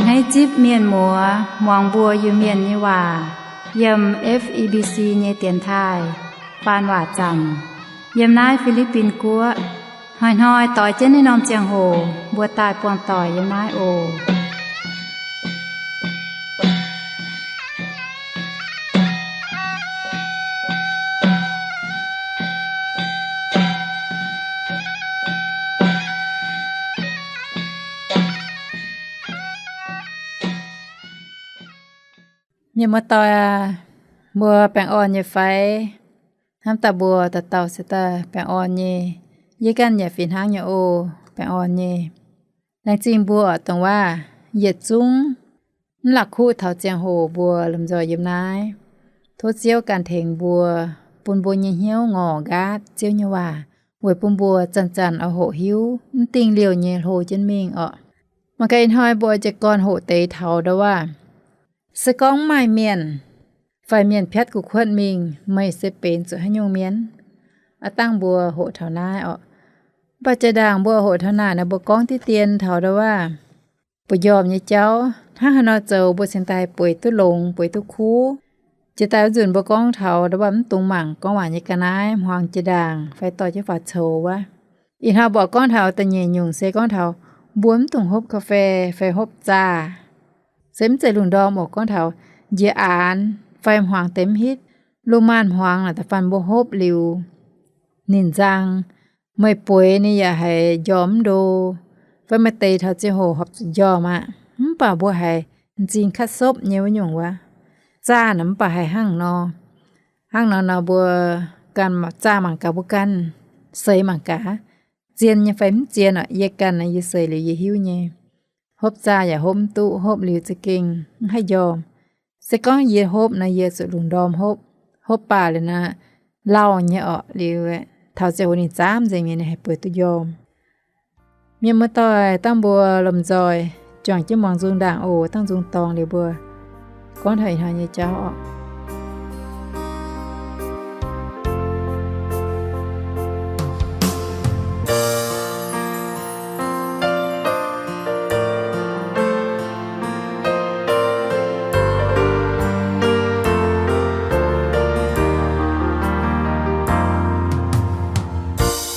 Hneiv zipv mienh muoz muangx mbuo Iu-Mienh nyei waac yiem F E B C nyei dienx taaih faan waac zanc yiem naaiv Fi^li^bin Guoqv. Hnoi-hnoi doix jienv naaiv norm ziangh hoc mbuo daaih buangh doic yiem naaiv oc. Mienh muoz-doic aac, mbuo baengh orn nyei fai? Hnamv daaih mbuo dauh dauh se daaih baengh orn nyei. Yie ganh yaac fih hnangv nyei oc, baengh orn nyei. Laengz zingh mbuo oc, dongh waac yietc zungv mv la'kuqv taux ziangh hoc mbuo lomh nzoih yiem naaiv. Tov Ziouv ganh tengx mbuo, bun mbuo nyei hnyouv ngorc nqaatv Ziouv nyei waac, weic bun mbuo zanc-zanc oix hoqc hiuv, mv dingh liouh nyei hlo jienv mingh orqc. Mangc gaax ih hnoi mbuo jiez gorn hoqc deix taux ndau waac, se gorngv mv maaih mienh fai mienh piatv gu'kuotv mingh, meih se benx zuqc haaix nyungc mienh? Aav dangh mbuo hoqc taux naaiv orqc. Mv baac jaa-ndaangc mbuo hoqc taux naaic nor, mbuo gorngv diqv dien taux ndau waac buoz-njormh nyei jauv. Hnangv haaix nor zoux mbuo cingx daaih bueix duqv longx, bueix duqv kuv? Jiex daaih wuov nzunc mbuo gorngv taux ndau waac mv dungx mangc gorngv waac nyei ga'naaiv hmuangx jaa-ndaangc fai dorh jienv faaux coux wuov. Ih hnoi mbuo gorngv taux da'nyeic nyungc se gorngv taux mbuo mv dungx hopv ga'fei fai hopv zaah. Se mv zeiz lungh ndorm oc, gorngv taux njiec aanx fai hmuangx deix mv hitv, lungh maanz hmuangx naaic da'faanh mbuo hopv liuz, ninh nzang, meih bueix ninh yaac haiz njormh mv ndo, fai meih deix taux ziangh hoc horpc zuqc njormh aqv. Mv baac mbuo haiz m'zing katv sopv nyei wuov nyungc wuov. Zaah naaic mv baac haiz hnangv nor, hnangv nor nor mbuo ganh zaah mangc gaax, mbuo ganh seix mangc gaax, zien nyei fai mv zien orqc. Yie ganh naaiv yie seix liuz yie hiuv nyei. Hopv zaah yaac hopv mv duqv, hopv liuz za'gengh mv haih njormh. Se gorngv yie hopv nor, yie zuqc lungh ndorm hopv. Hopv baac liuz nor, lauh nyei orqc. Liuz taux ziangh hoc ninh zaamv nzengc mi'aqv, ninh haih bueix duqv njormh. Mienh muoz-doic, dangh mbuo lomh nzoih juangc jienv muangx nzung ndaangc oc. Dangh nzung dorngx liuz mbuo gorngv taux ih hnoi nyei jauv orqc.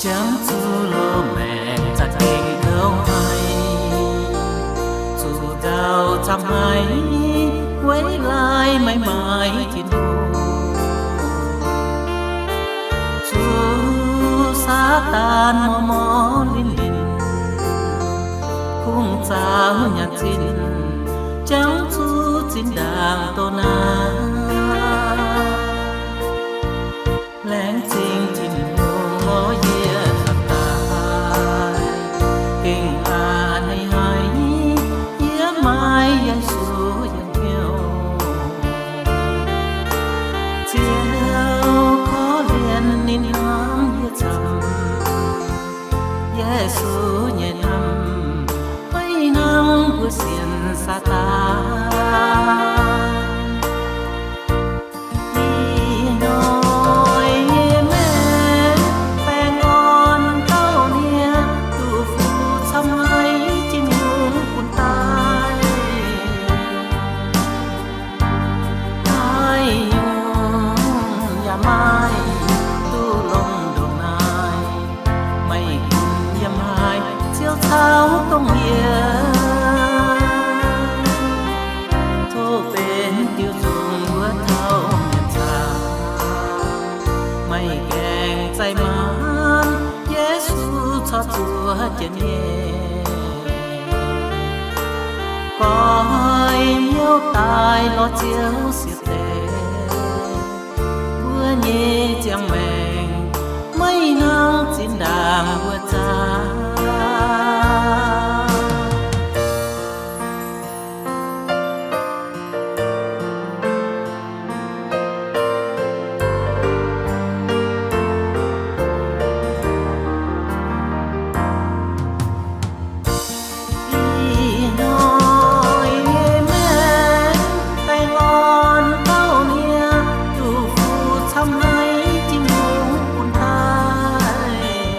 Jangx zuqc loz-maengc za'gengh kouv haic, zuqc nzauh camv haic, weic laaix maiv maaih Tin-Hungh. Zuqc Saadaan mouz mouz linv linv, kungx zaux nyanc zinh, jangx zuqc zinh ndaangc doh naaic. Laengz zingh Tin-Hungh lorz yie daaih, gengh a'hneiv haic, yie maaih Yesu yiem hnyouv. Ziouv korv-lienh ninh hnamv yie camv. Yesu nyei hnamv maiv hnangv mbuo sienx Saadaan. Ih hnoi nyei maengc baengh orn gauh nie, duqv fuqv camv haic, Tin-Hungh bun daaih. Haaix nyungc yaac maaih duqv longx ndongc naaiv. Meih gunv yiem haaix, Ziouv caux dongh yie. Tov benx diuh nzungh wuov tauv mienh camv. Meih gaengh zaih maanc, Yesu corc zuov jienv nyei. Goiv hnyouv daaih lorz Ziouv siec deix, mbuo nyei ziangh maengc maiv hnangv zinh ndaangc wuov zaah. Ih hnoi nyei maengc baengh orn gauh nie, duqv fuqv camv haic, Tin-Hungh bun daaih.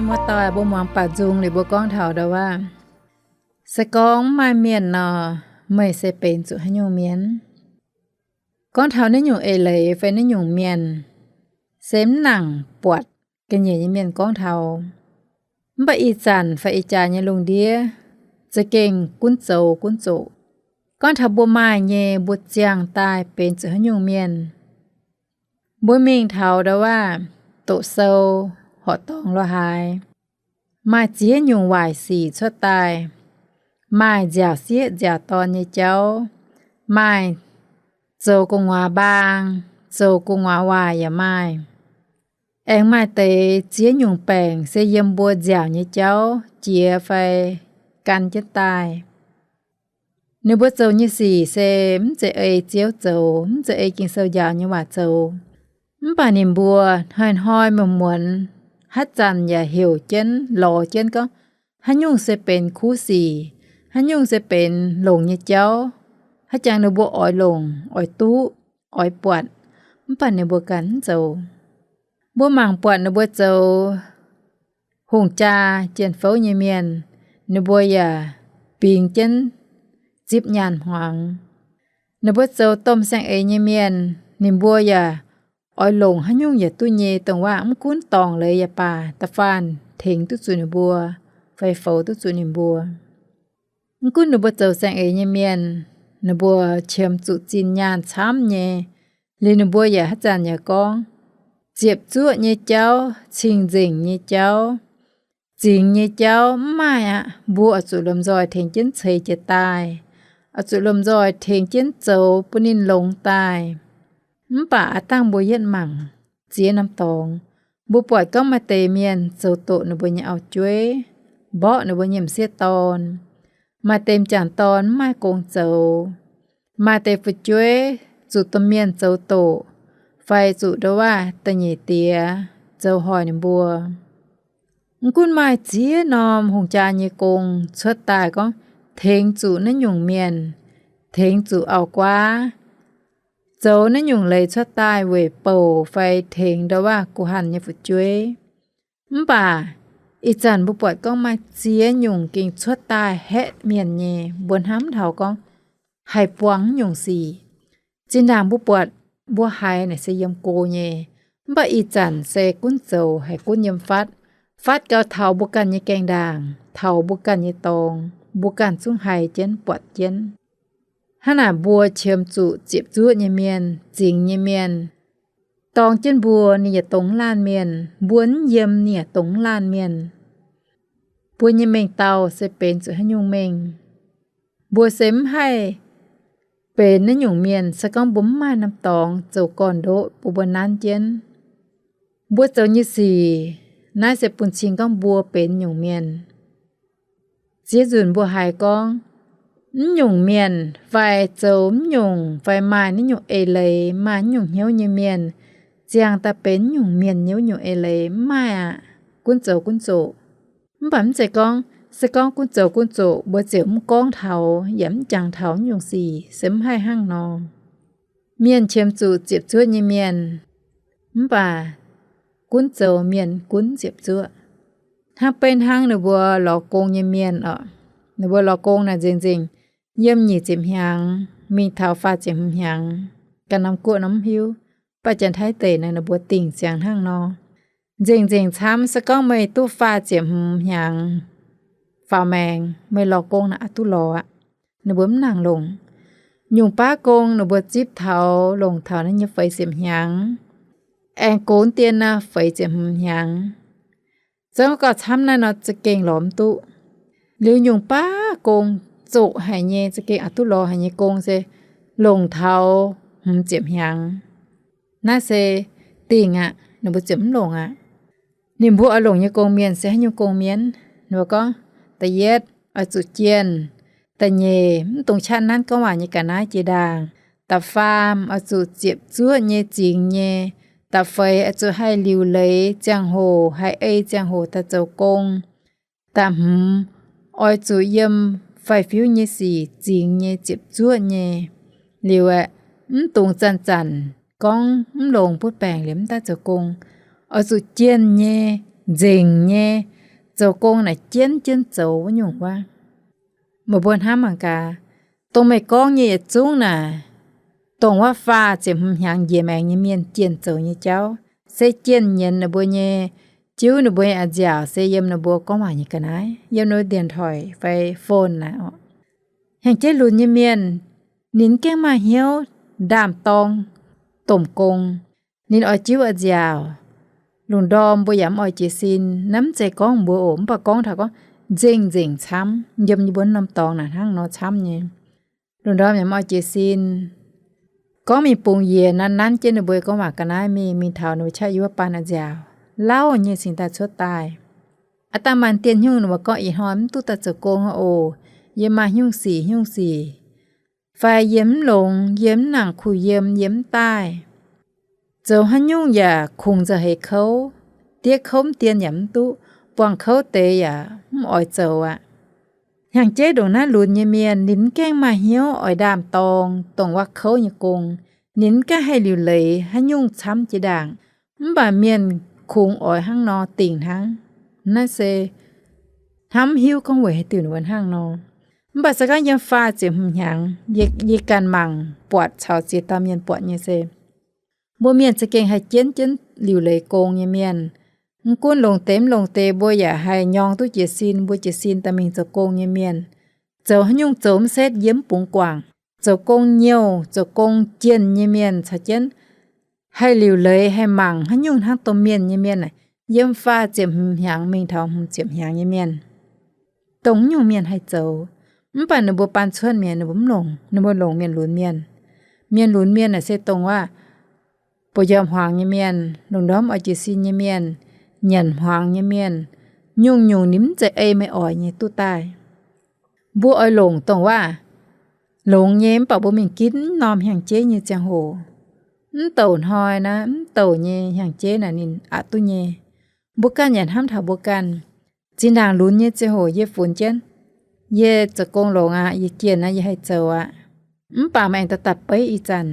Muoz-doic, mbuo muangx baac nzung liuz mbuo gorngv taux ndau waac, se gorngv mv maaih mienh nor, meih se benx zuqc haaix nyungc mienh? Gorngv taux naaiv nyungc eix leiz fai naaiv nyungc mienh, se mv nangc buatc ga'nyiec nyei mienh gorngv taux. Mv baac ih zanc fai ih jaax nyei lungh ndiev za'gengh gunv zoux gunv zoqc. Gorngv taux mbuo maaih nyei, mbuo ziangh daaih benx zuqc haaix nyungc mienh, mbuo mingh taux ndau waac doqc sou, horqc dorngx lorz haaix, maaih ziex nyungc waaic sic cuotv daaih, maaih nziaauc sieqv nziaauc dorn nyei jauv, maaih zoux gu'nguaaz mbaang, zoux gu'nguaaz waaic yaac maaih. Aengx maaih deix ziex nyungc baengc se yiem mbuo nziaauc nyei jauv jiex fai gan jienv daaih. Ninh mbuo zoux nyei sic se mv zeiz ei Ziouv zoux, mv zeiz ei Ging-Sou njaaux nyei waac zoux. Mv baac ninh mbuo hnoi-hnoi muonz-muonz, haaix zanc yaac heuc jienv lorz jienv gorngv, haaix nyungc se benx kuv sic, haaix nyungc se benx longc nyei jauv, haaix jangx ninh mbuo oix longc, oix duqv, oix buatc, mv baac ninh mbuo ganh mv zoux. Mbuo mangc buatc ninh mbuo zoux hungh jaa jien-fouv nyei mienh, ninh mbuo yaac bingx jienv zipv nyaanh hmuangx. Ninh mbuo zoux domh saeng-eix nyei mienh, ninh mbuo yaac oix longc haaix nyungc yaac duqv nyei, dongh waac mv gunv dorngc leiz yaac baac, da'faanh tengx duqv zuqc ninh mbuo fai foux duqv zuqc ninh mbuo. Mv gunv ninh mbuo zoux saeng-eix nyei mienh, ninh mbuo qiemx zuqc zinh nyaanh camv nyei, liuz ninh mbuo yaac haaix zanc yaac gorngv, ziepc zuoqv nyei jauv, cing-nzengc nyei jauv, zingx nyei jauv mv maaih aqv. Mbuo oix zuqc lomh nzoih tengx jienv ceix jiez daaih, oix zuqc lomh nzoih tengx jienv zoux bun ninh longx daaih. Mv baac aav dangh mbuo yietv mangc ziex norm dorngx, mbuo buatc gorngv maaih deix mienh zoux doqc ninh mbuo nyei auv-jueiv, mborqv ninh mbuo nyei m'sieqv dorn. Maaih deix m'jangc dorn mv maaih gong zoux. Maaih deix fu'jueiv zuqc domh mienh zoux doqc, fai zuqc ndau waac da'nyeic diex zoux hoic ninh mbuo. Mv gunv maaih ziex norm hungh jaa nyei gong cuotv daaih gorngv tengx zuqc naaiv nyungc mienh, tengx zuqc auv-guaav, zoux naaiv nyungc leiz cuotv daaih weic bouc fai tengx ndau waac guh hanh nyei fu'jueiv. Mv baac ih zanc mbuo buatc gorngv maaih ziex nyungc gengh cuotv daaih haeqv mienh nyei, mbuo hnamv taux gorngv haih buangh nyungc sic. Zinh ndaangc mbuo buatc mbuo haiz naaic se yiem go nyei, mv baac ih zanc se gunv zoux haiz gunv yiem fatv. Fatv gau taux mbuo ganh nyei gaengh ndaangc, taux mbuo ganh nyei dorngx, mbuo ganh zungv haiz jienv buatc jienv. Hnangv naaic mbuo qiemx zuqc ziepc zuoqv nyei mienh, zingx nyei mienh, dorng jienv mbuo ninh yaac dongh mv laanh mienh, mbuo mv yiem ninh yaac dongh mv laanh mienh. Mbuo nyei mengh dauh se benx zuqc haaix nyungc mengh? Mbuo se mv haih benx naaiv nyungc mienh, se gorngv mbuo mv maaih norm dorngx zoux gorn-ndoqv bun mbuo nanv jienv. Mbuo zoux nyei sic naaiv se bun cing gorngv mbuo benx nyungc mienh. Ziex nzunc mbuo haiz gorngv mv nyungc mienh fai zoux mv nyungc fai maaih naaiv nyungc eix leiz, maaih naaiv nyungc hnyouv nyei mienh, ziangh daaih benx mv nyungc mienh nyei wuov nyungc eix leiz mv maaih aqv. Gunv zoux gunv zoqc. Mv baac mv zeiz gorngv se gorngv gunv zoux gunv zoqc mbuo ziouc mv gorngv taux yaac mv jangx taux naaiv nyungc sic, se mv haih hnangv nor. Mienh qiemx zuqc ziepc zuoqv nyei mienh, mv baac gunv zoux mienh gunv ziepc zuoqv. Hnangv beiv hnangv ninh mbuo lorz gong nyei mienh oc. Ninh mbuo lorz gong naaic nzengc-nzengc yiem nyic ziepc hnyangx mingh taux faah ziepc hmz hnyangx. Ganh norm guoqv nor mv hiuv, baac Janx-Taiv deic naaic ninh mbuo dingc ziangx hnangv nor. Nzengc-nzengc camv, se gorngv meih duqv faah ziepc hmz hnyangx faaux maengx, meih lorz gong naaic aqc duqv lorz aqv. Ninh mbuo mv nangc longc. Nyungc baav gong ninh mbuo zipv taux longc taux naaiv nyei feix ziepc hnyangx, aengx gox dien naaiv feix ziepc hmz hnyangx. Zengv gauh camv naaiv nor za'gengh lorz mv duqv. Liuz nyungc baav gong, zoqc haic nyei, za'gengh aqc duqv lorz haic nyei gong se longc taux hmz ziepc hnyangx. Naaiv se dingc aqv, ninh mbuo ziouc mv longc aqv. Ninh mbuo oix longc nyei gong mienh se haaix nyungc gong mienh? Ninh mbuo gorngv, da'yietv oix zuqc jienh, da'nyeic mv dungx qaqv nanv gorngv waac nyei ga'naaiv jiex ndaangc, da'faam oix zuqc ziepc zuoqv nyei zingx nyei, da'feix oix zuqc haih liuc leiz ziangh hoc, haih ei ziangh hoc daaih zoux gong, da'hmz oix zuqc yiem faix-fiuv nyei sic zingx nyei ziepc zuoqv nyei. Liuz aeqv, mv dungx zanc-zanc gorngv mv longx butv baengc liuz mv daaih zoux gong. Oix zuqc jienh nyei, nzengc nyei, zoux gong naaic jienv jienv zoux wuov nyungc wuov. Meih mbuo hnamv mangc gaax, dongh meih gorngv nyei yietc zungv naaic, dongh wuov faah ziepc hmz hnyangx njiec maengx nyei mienh jienh zoux nyei jauv, se jienh nyienz ninh mbuo nyei, jiuv ninh mbuo nyei a'nziaauc se yiem ninh mbuo gorngv waac nyei ga'naaiv, yiem ninh mbuo điện thoại fai phone naaic oc. Hnyangx-jeiv lunx nyei mienh, ninh mv gaengh maaih hnyouv ndaam-dorng domh gong. Ninh oix jiuv a'nziaauc, lungh ndorm mbuo yaac mv oix jiez sin. Naaiv mv zeiz gorngv mbuo oc, mv baac gorngv taux gorngv nzengc-nzengc camv, yiem yie mbuo norm dorngx naaic hnangv nor camv nyei. Lungh ndorm yaac mv oix jiez sin. Gorngv mingh bungx yiez nanv nanv jienv ninh mbuo gorngv waac ga'naaiv mingh, mingh taux ninh mbuo qaqv yie mbuo baan a'nziaauc, lauh nyei cingx daaih cuotv daaih. Aav dangh maaih dien hnyungv ninh mbuo gorngv, ih hnoi mv duqv daaih zoux gong oc, yie maaih hnyungv sic hnyungv sic, fai yie mv longx, yie mv nangc kuh yiem, yie mv daaih. Zoux haaix nyungc yaac kungx nzauh heix kouv, diev kouv mv dien yaac mv duqv, buangh kouv deix yaac mv oix zoux aqv. Hnyangx-jeiv ndongc naaiv lunx nyei mienh, ninh mv gaengh maaih hnyouv oix ndaam-dorng dongh wuov kouv nyei gong. Ninh mv gaengh haih liuc leiz haaix nyungc camv jiex ndaangc. Mv baac mienh kungx oix hnangv nor dingc hnangv. Naaiv se hnamv mv hiuv gorngv weic haaix diuc ninh mbuo hnangv nor. Mv baac se gorngv yiem faah ziepc hmz hnyangx, yie, yie ganh mangc buatc caux ziex dauh mienh buatc nyei se, mbuo mienh za'gengh haih jienv jienv liuc leiz gong nyei mienh. Mv gunv longc deix mv longc deix, mbuo yaac haih nyorng duqv jiez sin, mbuo jiez sin daaih mingh zoux gong nyei mienh. Zoux haaix nyungc zoux mv setv yie mv bungx guangc. Zoux gong nyouh, zoux gong jienh nyei mienh caux jienv haih liuc leiz haih mangc haaix nyungc hnangv domh mienh nyei mienh aah, yiem faah ziepc hmz hnyangx mingh taux hmz ziepc hnyangx nyei mienh. Dongh nyungc mienh haih zoux, mv baac ninh mbuo baan cuotv mi'aqv, ninh mbuo mv longc, ninh mbuo longc mienh lunx mienh. Mienh lunx mienh aah se dongh wuov ba'njormh hmuangx nyei mienh, lungh ndorm oix jiez sin nyei mienh, nyanc hmuangx nyei mienh, nyungc-nyungc ninh mv zeiz ei meih oix nyei duqv daaih. Mbuo oix longc dongh wuov longx nyei, mv baac mbuo mingh ginv mv norm hnyangx-jeiv nyei ziangh hoc, mv douc hnoi naaiv, mv douc nyei hnyangx-jeiv naaic ninh aqc duqv nyei. Mbuo ganh yaac hnamv taux mbuo ganh. Zinh ndaangc lunx nyei ziangh hoc yie funx jienv, yie zoux gong longx aqv, yie jienh aqv, yie haih zoux aqv. Mv baac meih aengx daaih daaih beiv ih zanc.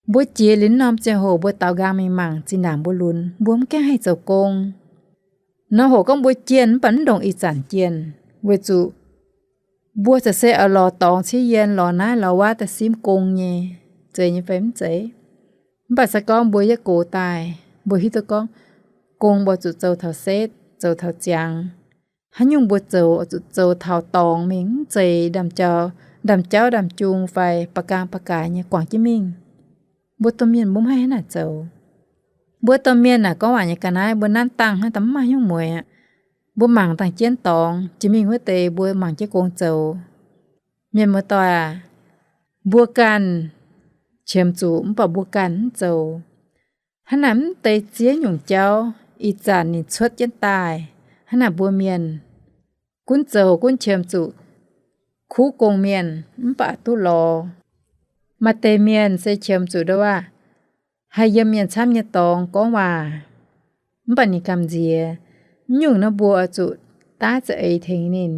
Mbuo jiex liuz norm ziangh hoc mbuo daaux nqaang mingh mangc zinh ndaangc mbuo lunx, mbuo mv gaengh haih zoux gong. Nor hoc gorngv mbuo jienh mv baac mv ndongc ih zanc jienh, weic zuqc mbuo za'gengh se oix lorz dorngx ciev yien, lorz naaiv lorz wuov daaih simv gong nyei, zeiz nyei fai mv zeiz? Mv baac se gorngv mbuo yietv gox daaih, mbuo hiuv duqv gorngv gong mbuo zuqc zoux taux setv, zoux taux ziangx. Haaix nyungc mbuo zoux zuqc zoux taux dorngx mingh, mv zeiz ndaamv-jauv, ndaamv-jauv ndaamv-jung fai ba'gang ba'gaaix nyei guangc jienv mingh. Mbuo domh mienh mbuo mv haih hnangv naaic zoux. Mbuo domh mienh naaic gorngv waac nyei ga'naaiv mbuo nanv dangh hnangv daaih mv maaih hnyouv mueiz aqv. Mbuo mangc dangh jienv dorngx jiex mingh wuov deix mbuo mangc jienv gong zoux. Mienh muoz-doic aac, mbuo ganh qiemx zuqc mv baac mbuo ganh mv zoux. Hnangv naaic mv deix ziex nyungc jauv ih zanc ninh cuotv jienv daaih. Hnangv naaic mbuo mienh gunv zoux gunv qiemx zuqc kuv gong mienh mv baac duqv lorz. Maaih deix mienh se qiemx zuqc ndongc wuov haih yiem mienh camv nyei dorngx gorngv waac, mv baac ninh gamh nziex. Mv nyungc nor mbuo oix zuqc daav za'eix tengx ninh.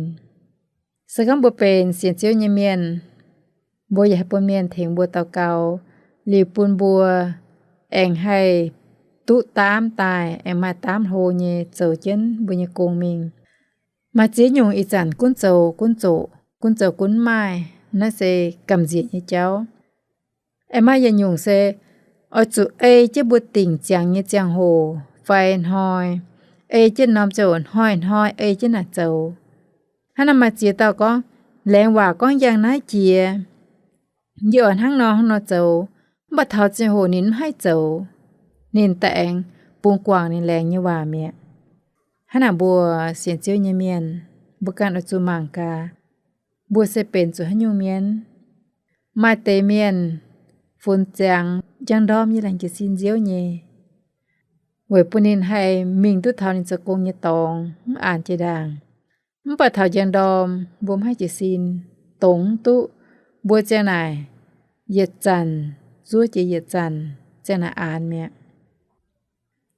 Se gorngv mbuo benx sienx Ziouv nyei mienh, mbuo yaac haih bun mienh tengx mbuo daux gaux, liuz bun mbuo aengx haih duqv daamv daaih, aengx maaih daamv hlo nyei zoux jienv mbuo nyei gong mingh. Maaih ziex nyungc ih zanc gunv zoux gunv zoqc, gunv zoux gunv maaih, naaiv se gamh nziex nyei jauv. Aengx maaih yietc nyungc se oix zuqc ei jienv mbuo dingc ziangx nyei ziangh hoc fai hnoi, ei jienv norm ziangh hoc, hnoi-hnoi ei jienv naaic zoux. Hnangv naaic maaih ziex dauh gorngv, laengz waac gorngv njang naaiv jiex, yie oix hnangv nor hnangv nor zoux, mv baac taux ziangh hoc ninh mv haih zoux, ninh daaih aengx bungx guangc ninh laengz nyei waac mi'aqv. Hnangv naaic mbuo sienx Ziouv nyei mienh, mbuo ganh oix zuqc mangc gaax, mbuo se benx zuqc haaix nyungc mienh. Maaih deix mienh funx ziangx njang ndorm yie laengz jiez sin Ziouv nyei, weic bun ninh haih mingh duqv taux ninh zoux gong nyei dorngx, mv aanx jiex ndaangc. Mv baac taux njang ndorm mbuo mv haih jiez sin, dongz mv duqv, mbuo ziang naaic yietc zanc zuov jiex yietc zanc, ziang naaic aanx mi'aqv.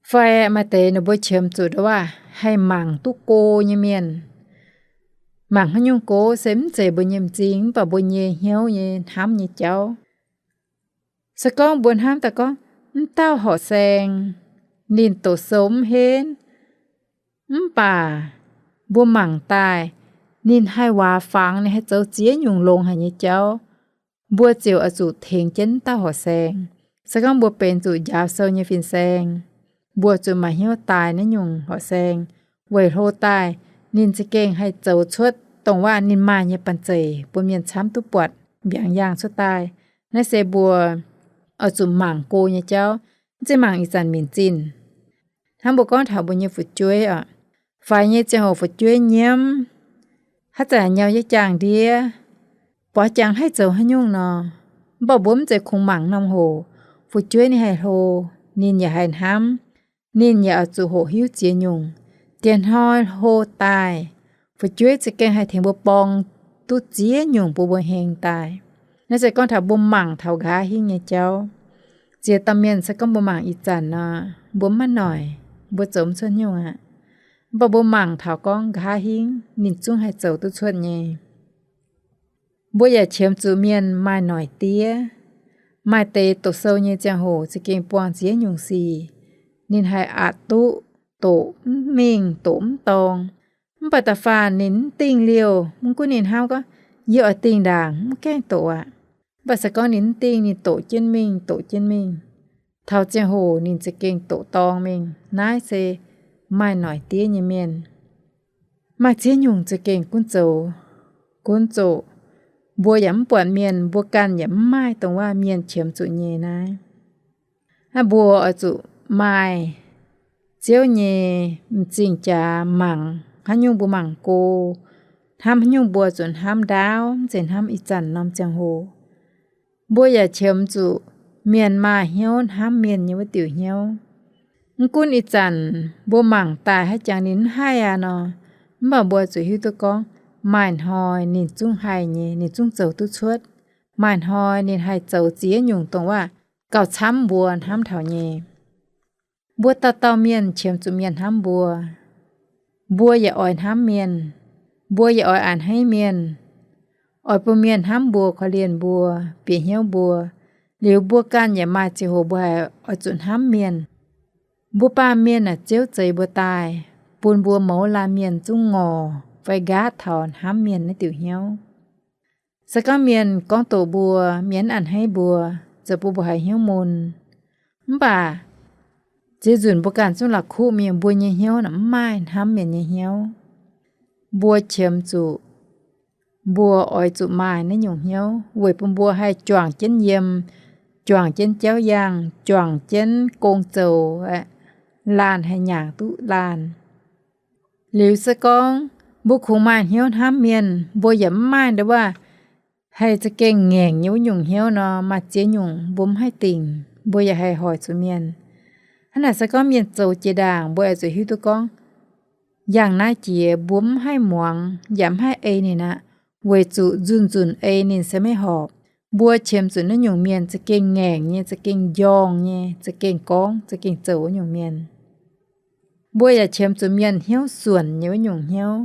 Fai maaih deix ninh mbuo qiemx zuqc ndongc wuov haih mangc duqv go nyei mienh. Mangc haaix nyungc go se mv zeiz mbuo nyei m'zing, mv baac mbuo nyei hnyouv nyei hnamv nyei jauv. Se gorngv mbuo hnamv daaih gorngv, mv dauh horqc saeng, ninh doqc sou mv henv, Mv baac mbuo mangc daaih, ninh haih waac fangx, ninh haih zoux ziex nyungc longx haic nyei jauv, mbuo ziouc oix zuqc tengx jienv dauh horqc saeng. Se gorngv mbuo benx zuqc njaaux sou nyei fin-saeng, mbuo zuqc maaih hnyouv daaih naaiv nyungc horqc saeng, weic hlo daaih ninh za'gengh haih zoux cuotv dongh waac ninh maaih nyei banh-zeic bun mienh camv duqv buatc mbiaangx yaangh cuotv daaih. Naaiv se mbuo oix zuqc mangc go nyei jauv, mv zeiz mangc ih zanc minc zinh. Hnangv mbuo gorngv taux mbuo nyei fu'jueiv oc, faix nyei ziangh hoc fu'jueiv nyiemv, haaix zanc nyau yie jaang ndiev, buatc jangx haih zoux haaix nyungc nor. Mv baac mbuo mv zeiz kungx mangc norm hoc fu'jueiv ninh haih hlo, ninh yaac haih hnamv, ninh yaac oix zuqc hoqc hiuv ziex nyungc. Dieh hnoi hlo daaih, fu'jueiv za'gengh haih tengx mbuo borng duqv ziex nyungc bun mbuo heng daaih. Naaiv se gorngv taux mbuo mangc taux nqa'haav hingv nyei jauv. Ziex dauh mienh se gorngv mbuo mangc ih zanc nor, mbuo mv maaih noic, mbuo zoux mv cuotv nyungc aqv. Mv baac mbuo mangc taux gorngv nqa'haav hingv ninh zungv haih zoux duqv cuotv nyei. Mbuo yaac qiemx zuqc mienh maaih noic diev. Maaih deix doqc sou nyei ziangh hoc za'gengh buangh ziex nyungc sic, ninh haih atv duqv doqc mv mingh, doqc mv dorng. Mv baac da'faanh ninh mv dingh liouh, mv gunv ninh hnamv gorngv, yie oix dingh ndaangc, mv gaengh doqc aqv. Mv baac se gorngv ninh mv dingh, ninh doqc jienv mingh, doqc jienv mingh, taux ziangh hoc ninh za'gengh doqc dorng mingh. Naaiv se maaih noic diev nyei mienh. Maaih ziex nyungc za'gengh gunv zoux, gunv zoqc. Mbuo yaac mv buatc mienh, mbuo ganh yaac mv maaih dongh waac mienh qiemx zuqc nyei naaiv. Naaiv mbuo oix zuqc maaih Ziouv nyei m'zing jaax mangc haaix nyungc mbuo mangc go, hnamv haaix nyungc mbuo zuqc hnamv ndaauv, mv zeiz hnamv ih zanc norm ziangh hoc. Mbuo yaac qiemx zuqc mienh maaih hnyouv hnamv mienh nyei wuov diuc hnyouv. Mv gunv ih zanc mbuo mangc daaih haaix jangx ninh mv haih aqv nor, mv baac mbuo zuqc hiuv duqv gorngv maaih hnoi ninh zungv haih nyei, ninh zungv zoux duqv cuotv. Maaih hnoi ninh haih zoux ziex nyungc dongh waac gauh camv mbuo hnamv taux nyei. Mbuo dauh dauh mienh qiemx zuqc mienh hnamv mbuo. Mbuo yaac oix hnamv mienh. Mbuo yaac oix a'hneiv mienh. Oix bun mienh hnamv mbuo, korv-lienh mbuo, bieqc hnyouv mbuo. Liuz mbuo ganh yaac maaih ziangh hoc mbuo haiz oix zuqc hnamv mienh. Mbuo baamh mienh naaic Ziouv zeix mbuo daaih, bun mbuo mouz laanh mienh zungv ngorc fai nqaatv taux hnamv mienh naaiv diuc hnyouv. Se gorngv mienh gorngv doqc mbuo, mienh a'hneiv mbuo, zoux bun mbuo haiz hnyouv mun. Mv baac ziex nzunc mbuo ganh zungv la'kuqv mingh, mbuo nyei hnyouv naaic mv maaih hnamv mienh nyei hnyouv. Mbuo qiemx zuqc mbuo oix zuqc maaih naaiv nyungc hnyouv weic bun mbuo haih juangc jienv yiem, juangc jienv jauv yangh, juangc jienv gong zoux, laanh haih nyaangc duqv laanh. Liuz se gorngv mbuo kungx maaih hnyouv hnamv mienh, mbuo yaac mv maaih ndongc waac haih za'gengh ngaengc nyei wuov nyungc hnyouv nor, maaih ziex nyungc mbuo mv haih dingc, mbuo yaac haih hoic zuqc mienh. Hnangv naaic se gorngv mienh zoux jiex ndaangc, mbuo oix zuqc hiuv duqv gorngv, yangh naaiv jiex mbuo mv haih muangx yaac mv haih ei ninh aqv, weic zuqc nzunc nzunc ei ninh se maiv horpc. Mbuo qiemx zuqc naaiv nyungc mienh za'gengh ngaengc nyei, za'gengh njorngh nyei, za'gengh gorngv, za'gengh zoux wuov nyungc mienh. Mbuo yaac qiemx zuqc mienh hnyouv suonc nyei wuov nyungc hnyouv.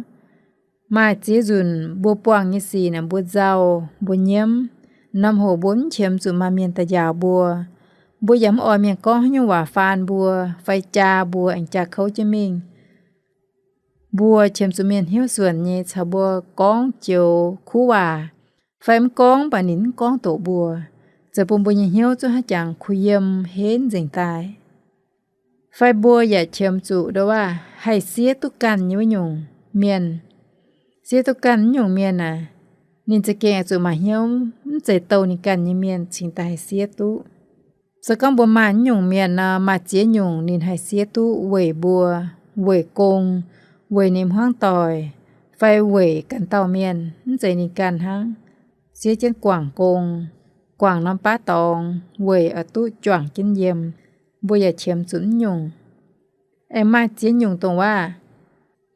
Maaih ziex nzunc mbuo buangh nyei sic naaic mbuo nzauh, mbuo nyiemv. Norm hoc mbuo mv qiemx zuqc maaih mienh daaih njaaux mbuo. Mbuo yaac mv oix mienh gorngv haaix nyungc waac faan mbuo fai jaa mbuo aengx jaa kouv jienv mingh. Mbuo qiemx zuqc mienh hnyouv suonc nyei caux mbuo gorngv joux kuv waac, fai mv gorngv mv baac ninh mv gorngv doqc mbuo, zoux bun mbuo nyei hnyouv zungv haaix jangx kuh yiem henv nzengc daaih. Fai mbuo yaac qiemx zuqc ndongc waac haih siev duqv ganh nyei wuov nyungc mienh. Siev duqv ganh wuov nyungc mienh aah, ninh za'gengh oix zuqc maaih hnyouv mv zeiz douh ninh ganh nyei mienh cingx daaih haih siev duqv. Se gorngv mbuo maaih wuov nyungc mienh nor, maaih ziex nyungc ninh haih siev duqv weic mbuo, weic gong, weic ninh hmuangv doic, fai weic ganh dauh mienh, mv zeiz ninh ganh hnangv. Siev jienv guangc gong, guangc norm baav dorngx weic oix duqv juangc jienv yiem. Mbuo yaac qiemx zuqc wuov nyungc. Aengx maaih ziex nyungc dongh waac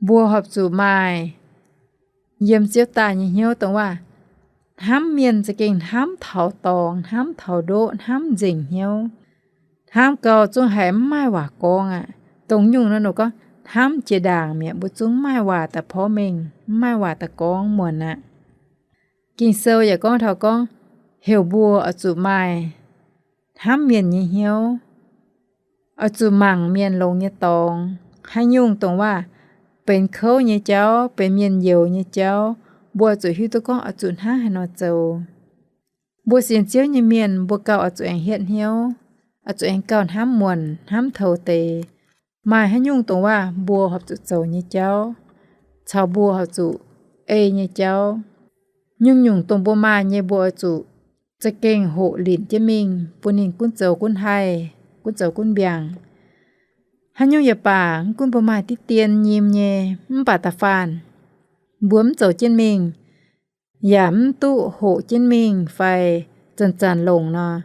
mbuo horpc zuqc maaih yiem Ziouv daaih nyei hnyouv dongh waac hnamv mienh za'gengh hnamv taux dorngx, hnamv taux ndoqv, hnamv nzengc hnyouv. Hnamv gau zungv haiz mv maaih waac gorngv aqv. Dongh nyungc nor, ninh gorngv hnamv jiex ndaangc mi'aqv, mbuo zungv mv maaih waac daaih porv mengh, mv maaih waac daaih gorngv muonc aqv. Ging-Sou yaac gorngv taux gorngv heuc mbuo oix zuqc maaih hnamv mienh nyei hnyouv, oix zuqc mangc mienh longx nyei dorngx. Haaix nyungc dongh waac benx kouv nyei jauv, benx mienh youx nyei jauv, mbuo oix zuqc hiuv duqv gorngv oix zuqc hnangv haaix nor zoux. Mbuo sienx Ziouv nyei mienh, mbuo gauh oix zuqc aengx hietv hnyouv, oix zuqc aengx gauh hnamv muonc hnamv toux deix. Maaih haaix nyungc dongh waac mbuo horpc zuqc zoux nyei jauv, caux mbuo horpc zuqc ei nyei jauv. Nyungc-nyungc dongh mbuo maaih nyei mbuo oix zuqc za'gengh hoqc linc jienv mingh bun ninh gunv zoux gunv haih, gunv zoux gunv mbiaangc. Haaix nyungc yaac baac, mv gunv mbuo maaih diqv dien nyim nyei, mv baac da'faanh mbuo mv zoux jienv mingh, yaac mv duqv hoqc jienv mingh fai zanc-zanc longc nor,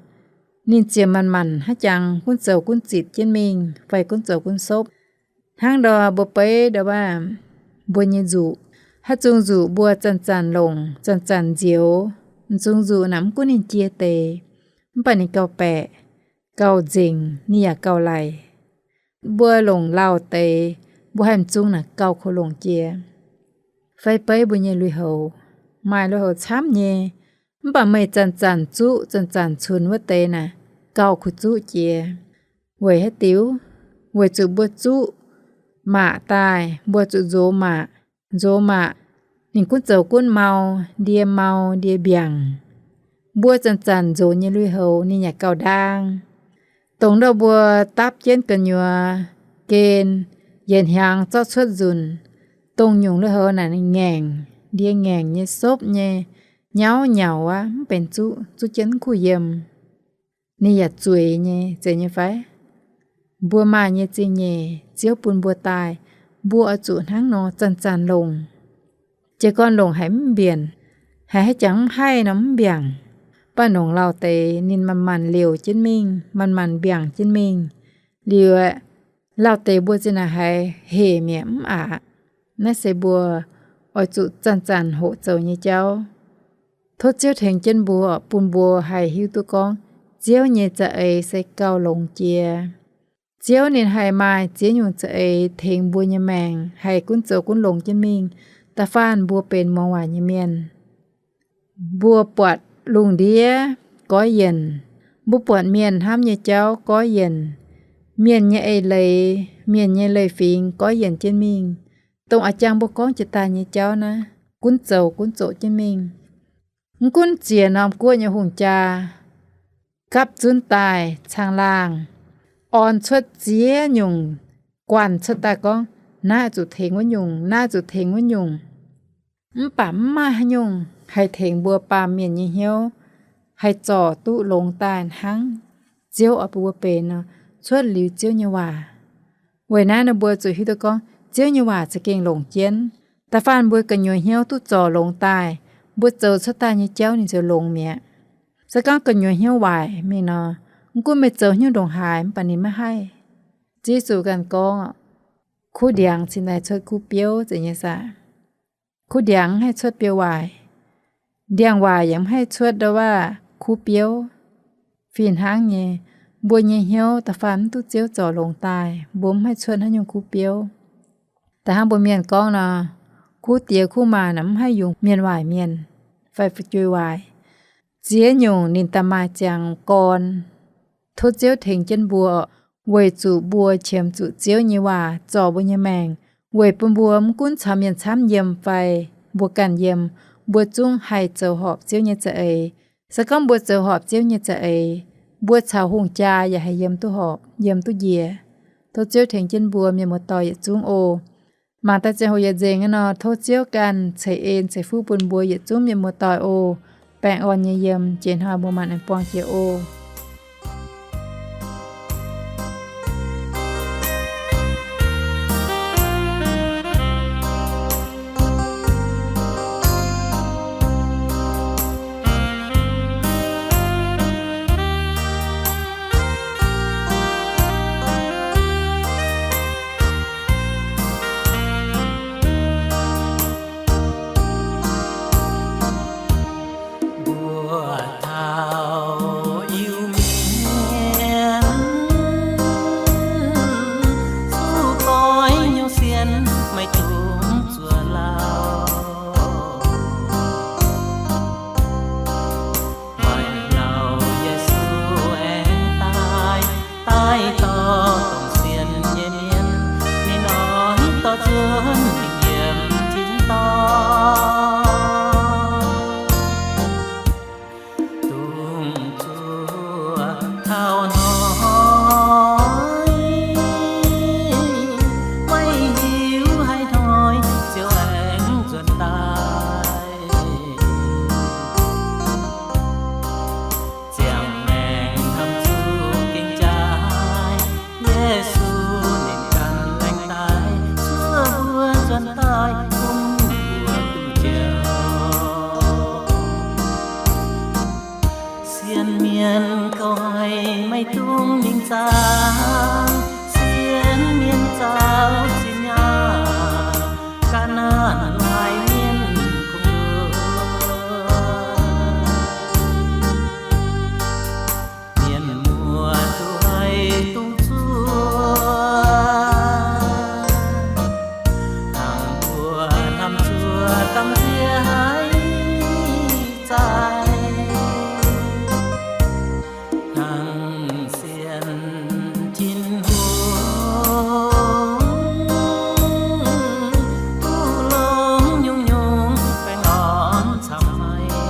ninh ziouc manc-manc haaix jangx gunv zoux gunv zitc jienv mingh fai gunv zoux gunv sopv. Hnangv ndor mbuo beiv ndor waac mbuo nyei nzuqc, haaix zungh nzuqc mbuo zanc-zanc longc, zanc-zanc nzioux, m'zungh nzuqc naaic mv gunv ninh jiex deix, mv baac ninh gauh baeqc, gauh nzengc, ninh yaac gauh laic. Mbuo longc lauh deix, mbuo haih m'zungh naaic gauh kouv longc jiex. Fai beiv mbuo nyei lui-houx, maaih lui-houx camv nyei, mv baac meih zanc-zanc zuqv zanc-zanc cunx wuov deix naaic gauh kouv zuqv jiex. Weic haaix diuc? Weic zuqc mbuo zuqv maac daaih, mbuo zuqc nzox maac. Nzox maac, ninh gunv zoux gunv mau, ndie mau ndie mbiaangc. Mbuo zanc-zanc nzox nyei lui-houx ninh yaac gauh ndaang. Dongh ndau mbuo dapv jienv gu'nyuoz gen, yietc hnyangx zorqv cuotv nzunc, dongh nyungc lui-houx naaic ninh ngaengc, ndie ngaengc nyei, sopv nyei, nyauv nyauc aqv, mv benx zuqv, zuqv jienv mv kuh yiem. Ninh yaac zueiz nyei, zeiz nyei fai? Mbuo maaih nyei zingh nyeic Ziouv bun mbuo daaih, mbuo oix zuqc hnangv nor zanc-zanc longc. Jiez gorn longc haiz mv mbienc, haiz haaix jangx mv haih nor mv mbiaangc. Mv baac longc lauh deix ninh manc-manc liouc jienv mingh, manc-manc mbiaangc jienv mingh. Liuz aeqv, lauh deix mbuo zinh naaic haiz hec mi'aqv mv aqc. Naaiv se mbuo oix zuqc zanc-zanc hoqc zoux nyei jauv. Tov Ziouv tengx jienv mbuo, bun mbuo haih hiuv duqv gorngv Ziouv nyei za'eix se gauh longx jiex. Ziouv ninh haih maaih ziex nyungc za'eix tengx mbuo nyei maengc haih gunv zoux gunv longx jienv mingh. Da'faanh mbuo benx muangx waaic nyei mienh, mbuo buatc lungh ndiev goiv yienc, mbuo buatc mienh hnamv nyei jauv goiv yienc, mienh nyei eix leiz, mienh nyei leiz-fingx goiv yienc jienv mingh. Dongh a'jang mbuo gorngv jiex daaih nyei jauv naaiv, gunv zoux gunv zoqc jienv mingh. Mv gunv ziec norm guoqv nyei hungh jaa gapv zunv daaih caangh-laangh, orn cuotv ziex nyungc guanh cuotv daaih gorngv, naaiv zuqc tengx wuov nyungc, naaiv zuqc tengx wuov nyungc. Mv baac mv maaih haaix nyungc haih tengx mbuo baamh mienh nyei hnyouv haih zorc duqv longx daaih hnangv Ziouv oix bun mbuo benx nor, cuotv liuz Ziouv nyei waac. Weic naaiv nor mbuo zuqc hiuv duqv gorngv Ziouv nyei waac za'gengh longc jienv. Da'faanh mbuo gu'nyuoz hnyouv duqv zorc longx daaih, mbuo zoux cuotv daaih nyei jauv ninh ziouc longx mi'aqv. Se gorngv gu'nyuoz hnyouv waaic mingh nor, mv gunv meih zoux hnyouv ndongc haaix mv baac ninh maiv haih. Ziouv Yesu ganh gorngv, kuv ndiangx cingx daaih cuotv kuv biouv zeiz nyei saah? Kuv ndiangx mv haih cuotv biouv waaic. Ndiangx waaic yaac mv haih cuotv ndau waac kuv biouv. Fih hnangv nyei, mbuo nyei hnyouv da'faanh mv duqv Ziouv zorc longx daaih, mbuo mv haih cuotv haaix nyungc kuv biouv. Da'hnangv mbuo mienh gorngv nor, kuv diex kuv maac naaic mv haih yungz mienh waaic mienh fai fu'jueiv waaic. Ziex nyungc ninh daaih maaih ziangx gorn. Tov Ziouv tengx jienv mbuo, weic zuqc mbuo qiemx zuqc Ziouv nyei waac zorc mbuo nyei maengc, weic bun mbuo mv gunv caux mienh camv yiem fai mbuo ganh yiem, mbuo zungv haih zoux horpc Ziouv nyei za'eix. Se gorngv mbuo zoux horpc Ziouv nyei za'eix, mbuo caux hungh jaa yaac haih yiem duqv horpc, yiem duqv njiec. Tov Ziouv tengx jienv mbuo mienh muoz-doic yietc zungv oc. Mangc daaih ziangh hoc yietc nzengc nor, tov Ziouv ganh ceix en ceix fuqv bun mbuo yietc zungv mienh muoz-doic oc. Baengh orn nyei yiem, jiex hnoi mbuo maanc aengx buangh jiex oc. Mbuo taux Iu-Mienh, zuqc goiv hnyouv sien, maiv dungx zuov lauh. Maiv lauh Yesu aengx daaih, daaih dorh dongh sienx nyei mienh, ninh oix dorh nzuonx Mingh zaangc sienx mienh zaux zinh nyaah, ga'naaiv laaix mienh kungx nduov. Mienh muoz duqv haih dungx zuov, hnangv mbuo hnamv zuov dangh nziex haiz zaaic, hnangv sienx Tin-Hungh duqv longx nyungc-nyungc baengh orn camv haic.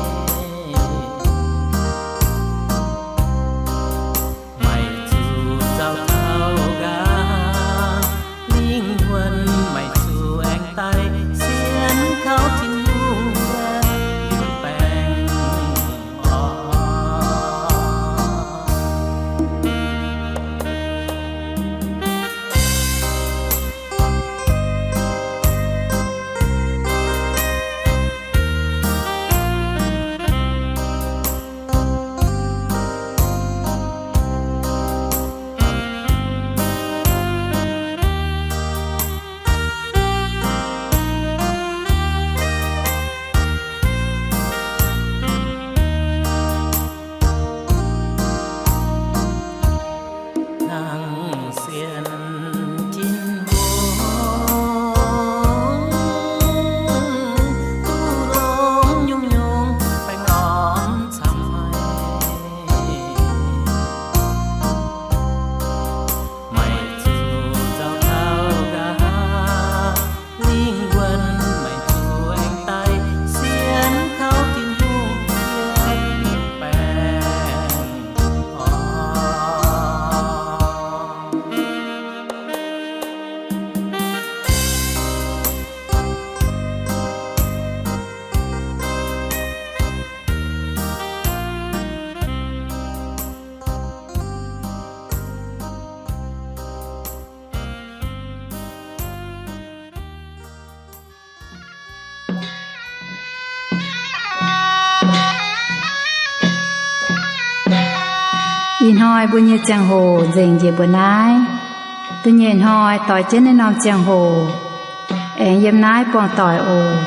Maaih zuqc nzauh taux nqa'haav lingh wuonh, maaih zuqc aengx daaih sienx kaux Tin-Hungh nyei baengh orn. Hnangv sienx Tin-Hungh duqv longx nyungc-nyungc baengh orn camv haic. Maaih zuqc nzauh taux nqa'haav lingh wuonh, maaih zuqc aengx daaih sienx kaux Tin-Hungh nyei baengh orn. Ih hnoi mbuo nyei ziangh hoc nzengc njiec mbuo naaiv. Da'nyeic hnoi doix jienv naaiv norm ziangh hoc aengx yiem naaiv buangh doic oc.